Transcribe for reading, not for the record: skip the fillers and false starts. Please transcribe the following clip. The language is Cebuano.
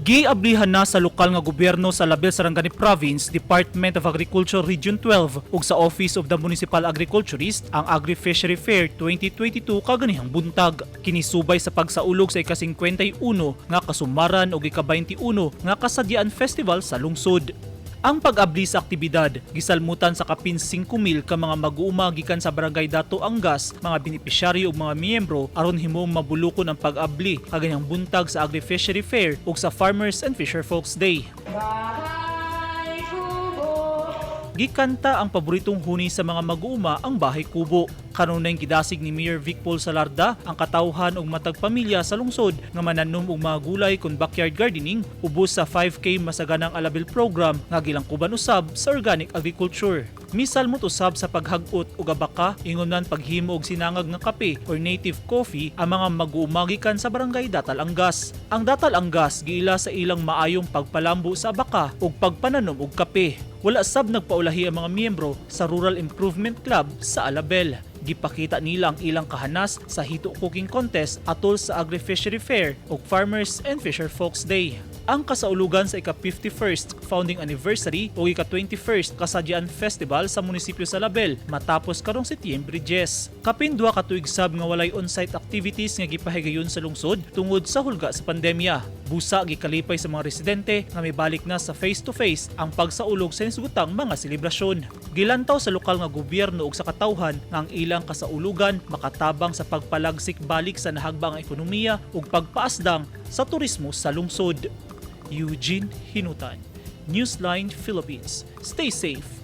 Giablihan na sa lokal nga gobyerno sa Alabel, Sarangani Province, Department of Agriculture Region 12 ug sa Office of the Municipal Agriculturist ang Agri-Fishery Fair 2022 kaganihang buntag. Kini subay sa pagsaulog sa ika-51 nga Kasumaran ug ika-21 nga Kasadyaan Festival sa lungsod. Ang pag-abli sa aktibidad, gisalmutan sa kapin 5,000 ka mga mag-uuma gikan sa Barangay Dato Angas, mga benepisyaryo ug mga miyembro aron himong mabulukon ang pag-abli kaganihang buntag sa Agri-Fishery Fair ug sa Farmers and Fisherfolks Day. Gikanta ang paboritong huni sa mga mag-uuma, ang Bahay Kubo. Kanunayng gidasig ni Mayor Vic Paul Salarda ang katawhan ug matag pamilya sa lungsod nga mananom og mga gulay kon backyard gardening ubos sa 5K Masaganang Alabel program nga gilangkuban usab sa organic agriculture. Misalmot usab sa paghag-ot og abaka, ingon paghimo og sinangag nga kape or native coffee ang mga mag-uuma gikan sa Barangay Datal Angas. Ang Datal Angas giila sa ilang maayong pagpalambo sa abaka ug pagpananom og kape. Wala sab nagpaulahi ang mga miyembro sa Rural Improvement Club sa Alabel. Gipakita nila ang ilang kahanas sa hito cooking contest atol sa Agri-Fishery Fair ug Farmers and Fisherfolks Day. Ang kasaulugan sa ika-51st founding anniversary o ika-21st Kasadyaan Festival sa munisipyo sa Alabel matapos karong Setyembre 10. Kapin 2 ka tuig sab nga walay on-site activities nga gipahigayon sa lungsod tungod sa hulga sa pandemya. Busa gikalipay sa mga residente nga mibalik na sa face-to-face ang pagsaulog sa nisugutang mga selebrasyon. Gilantaw sa lokal nga gobyerno ug sa katawhan nga ang ilang kasaulugan makatabang sa pagpalagsik balik sa nahagbang ekonomiya ug pagpaasdang sa turismo sa lungsod. Eugene Hinutan, Newsline Philippines. Stay safe.